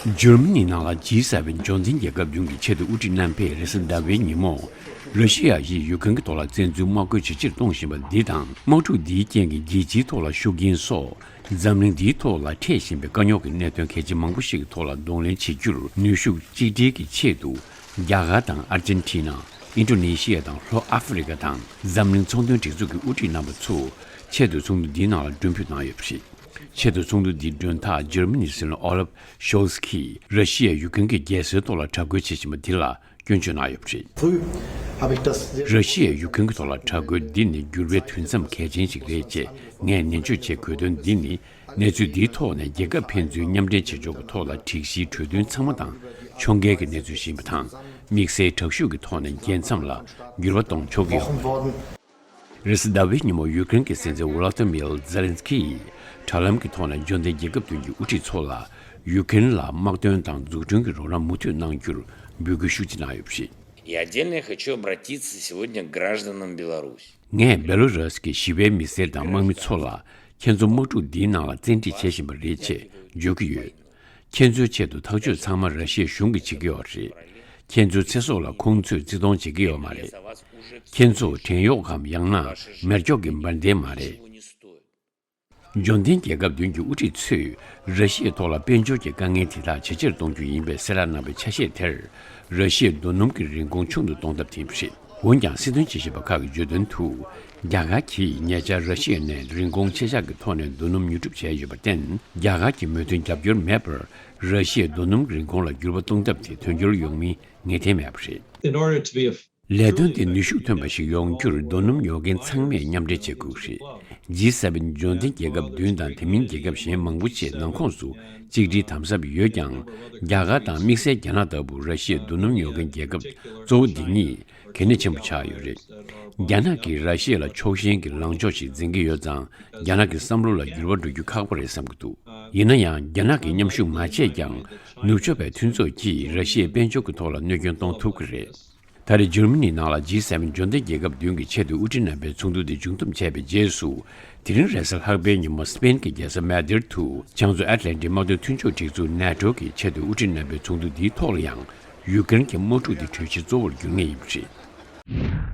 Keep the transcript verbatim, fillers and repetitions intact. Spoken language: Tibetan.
འཇར་མ་ནི་ནང་ལ་ཇི་སེ་ཝེན་འབྱོར་ལྡན་རྒྱལ་ཁབ་བདུན་གྱི་ཆེས་མཐོའི་དབུ་ཁྲིད་རྣམ་པས་རེས་གཟའ་ཟླ་བའི་ཉིན་མོ། ར་ཤི་ཡ་ཡིས་ཡུ་ཀེ་རེན་གྱི་ཐོག་ལ་བཙན་འཛུལ་དམག་རྒོལ་ཇེ་ཆེར་གཏོང་བཞིན་པ་འདི་དང་། དམག་འཁྲུག་འདིའི་རྐྱེན་གྱིས་རྒྱལ་སྤྱིའི་ཐོག་ལ་ཤུགས་རྐྱེན་སོགས། འཛམ་གླིང་འདིའི་ཐོག་ལ་འཕྲད་བཞིན་པའི་དཀའ་རྙོག་གི་གནད་དོན་གལ་ཆེ་མང་པོ་ཞིག་གི་ཐོག་ལ་གདོང་ལེན་བྱེད་རྒྱུར་ནུས་ཤུགས་གཅིག་སྒྲིལ་གྱི་ཆེད་དུ། རྒྱ་གར་དང་ཨར་ཇེན་ཊི་ན། ཨིན་ཌོ་ནེ་ཤི་ཡ་དང་ལྷོ་ཨ་ཧྥེ་རི་ཁ་དང་འཛམ་གླིང་ཚོང་དོན་སྒྲིག་འཛུགས་ཀྱི་དབུ་ཁྲིད་རྣམ་པ་ཚོ་ཆེས་མཐོའི་ཚོགས་འདུ་འདིའི་ནང་ལ་མགྲོན་འབོད་གནང་ཡོད་པ་རེད། ཆེས་མཐོའི་ཚོགས་འདུ་འདིའི་མགྲོན་བདག་འཇར་མ་ནིའི་སྲིད་བློན་ཨོ་ལབ་ཤོལ་ཚ་གིས་ར་ཤི་ཡས་ཡུ་ཀེ་རེན་གྱི་རྒྱལ་སའི་ཐོག་ལ་དྲག་རྒོལ་བྱེད་བཞིན་པ་འདི་ལ་སྐྱོན་བརྗོད་གནང་ཡོད་པ་རེད། Früh habe ich das sehr ར་ཤི་ཡས་ཡུ་ཀེ་རེན་གྱི་ཐོག་ལ་དྲག་རྒོལ་འདི་ནི་འགྱུར་བའི་དུས་མཚམས་གལ་ཆེན་ཞིག་རེད་ཅེས་ངས་ནན་བརྗོད་བྱེད་དགོས་དོན་འདི་ནི། གནས་ཚུལ་འདིའི་ཐོག་ནས་རྒྱལ་ཁབ་ཕན་ཚུན་མཉམ་འབྲེལ་བྱེད་ཕྱོགས་ཀྱི་ཐོག་ལ་སྒྲིག་གཞིའི་གྲོས་མཐུན་ཚང་མ་དང་ཕྱོགས་འགལ་གྱི་གནས་ཚུལ་ཞིག་ཡིན་པ་དང་། དམིགས་བསལ་དྲག་ཤུགས་ཀྱི་ཐོག་ནས་རྒྱལ་མཚམས་ལ་འགྱུར་བ་གཏོང་ཆོག་གི་ཡོད་པ་རེད། རེས་གཟའ་ཟླ་བའི་ཉིན་མོ་ཡུ་ཀེ་རེན་གྱི་སྲིད་འཛིན་ཝོ་ལོ་ཏི་མིར་ཛེ་ལན་སི་ཀི་ཡིས་དྲ་ལམ་གྱི་ཐོག་ནས་འབྱོར་ལྡན་རྒྱལ་ཁབ་བདུན་གྱི་དབུ་ཁྲིད་ཚོ་ལ་ཡུ་ཀེ་རེན་ལ་དམག་དོན་དང་འཛུགས་སྐྲུན་གྱི་རོགས་རམ་མུ་མཐུད་གནང་རྒྱུར་འབོད་སྐུལ་ཤུགས་ཆེ་གནང་ཡོད་པ་རེད། Я отдельно хочу обратиться сегодня к гражданам Беларуси. ངས་བེ་ལོ་རུས་ཀྱི་ཞི་བའི་མི་སེར་དང་དམག་མི་ཚོ་ལ་ཁྱེད་ཚོ་དམག་འཁྲུག་འདིའི་ནང་ལ་བཙན་ཁྲིད་བྱེད་བཞིན་པ་རེད་ཅེས་བརྗོད་ཀྱི་ཡོད། ཁྱེད་ཚོའི་ཆེད་དུ་ཐག་གཅོད་ཚང་མ་ར་ཤི་ཡའི་གཞུང་གིས་བྱེད་ཀྱི་ཡོད་རེད། ཁྱེད་ཚོའི་ཚེ་སྲོག་ལ་ཁོང་ཚོས་བརྩི་མཐོང་བྱེད་ཀྱི་ཡོད་མ་རེད། ཁྱེད་ཚོ་བྲན་གཡོག་གམ་ཡང་ན་མེ་སྒྱོགས་ཀྱི་འབར་མདེལ་མ་རེད། འབྱོར་ལྡན་རྒྱལ་ཁབ་བདུན་གྱི་དབུ་ཁྲིད་ཚོས་ར་ཤི་ཡའི་ཐོག་ལ་དཔལ་འབྱོར་གྱི་དཀའ་ངལ་དེ་དག་ཇེ་ཆེར་གཏོང་རྒྱུ་ཡིན་པའི་གསལ་བསྒྲགས་གནང་བའི་ཆ་ཤས་དེར། ར་ཤི་ཡའི་རྡོ་སྣུམ་གྱི་རིན་གོང་ཆུང་དུ་གཏོང་ཐབས་དེ་ཡིན་པ་རེད། འོན་ཀྱང་། སྲིད་དོན་དཔྱད་ཞིབ་པ་ཁག་གིས་བརྗོད་དོན་དུ། རྒྱ་གར་གྱིས་ཉེ་ཆར་ར་ཤི་ཡ་ནས་རིན་གོང་ཆེ་ཆག་གི་ཐོག་ནས་རྡོ་སྣུམ་ཉོ་སྒྲུབ་བྱས་ཡོད་པར་བརྟེན། རྒྱ་གར་གྱི་མོས་མཐུན་རྒྱབ་སྐྱོར་མེད་པར། ར་ཤི་ཡའི་རྡོ་སྣུམ་གྱི་རིན་གོང་ལ་འགྱུར་བ་གཏོང་ཐབས་དེ་དོན་འཁྱོལ་ཡོང་མིན་ངེས་གཏན་མེད་པ་རེད། In order to be a ལས་དོན་དེ་ནུས་ཤུགས་ཐོན་པ་ཞིག་ཡོང་རྒྱུར་རྡོ་སྣུམ་ཉོ་མཁན་ཚང་མས་མཉམ་འབྲེལ་བྱེད་དགོས་རེད། ཇི་སེ་ཝེན་འབྱོར་ལྡན་རྒྱལ་ཁབ་བདུན་དང་དེ་མིན་རྒྱལ་ཁབ་གཞན་མང་པོ་བཅས་ནང་ཁོངས་སུ་གཅིག་སྒྲིལ་དམ་ཟབ་ཡོད་ཀྱང་། རྒྱ་གར་དང་དམིགས་བསལ་རྒྱ་ནག་ལྟ་བུ་ར་ཤི་ཡའི་རྡོ་སྣུམ་ཉོ་མཁན་རྒྱལ་ཁབ་གཙོ་བོ་འདི་གཉིས་གལ་གནད་ཆེན་པོ་ཆགས་ཡོད་རེད། རྒྱ་ནག་གིས་ར་ཤི་ཡ་ལ་ཕྱོགས་ཞེན་གྱི་ལངས་ཕྱོགས་ཤིག་འཛིན་གྱི་ཡོད་ཙང་། རྒྱ་ནག་གི་བསམ་བློ་ལ་འགྱུར་བ་འགྲོ་རྒྱུ་ཁག་པོ་རེད་བསམ་གྱི་འདུག་ཡིན་ན་ཡང་། རྒྱ་ནག་གིས་མཉམ་ཞུགས་མ་བྱས་ཀྱང་། ནུབ་ཕྱོགས་པའི་མཐུན་ཚོགས་ཀྱིས་ར་ཤི་ཡའི་དཔལ་འབྱོར་གྱི་ཐོག་ལ་གནོད་སྐྱོན་གཏོང་ཐུབ་ཀྱི་རེད། ད་རེས་འཇར་མ་ནི་ནང་ལ་ཇི་སེ་ཝེན་འབྱོར་ལྡན་རྒྱལ་ཁབ་བདུན་གྱི་ཆེས་མཐོའི་དབུ་ཁྲིད་རྣམ་པའི་ཚོགས་འདུ་འདི་མཇུག་བསྡོམས་བྱས་པའི་རྗེས་སུ། དེ་རིང་རེས་གཟའ་ལྷག་པའི་ཉིན་མོ་སི་པེན་གྱི་རྒྱལ་ས་མེ་ཌི་རིཌ་དུ་བྱང་མཚོ་ཨེཊ་ལན་ཊིག་དམག་དོན་མཐུན་ཕྱོགས་སྒྲིག་འཛུགས་ནེ་ཊོ་གི་ཆེས་མཐོའི་དབུ་ཁྲིད་རྣམ་པའི་ཚོགས་འདུ་འདིའི་ཐོག་ལ་ཡང་ཡུ་ཀེ་རེན་གྱི་དམག་འཁྲུག་འདི་གྲོས་གཞི་གཙོ་བོར་འགྱུར་ངེས་ཡིན་པ་རེད།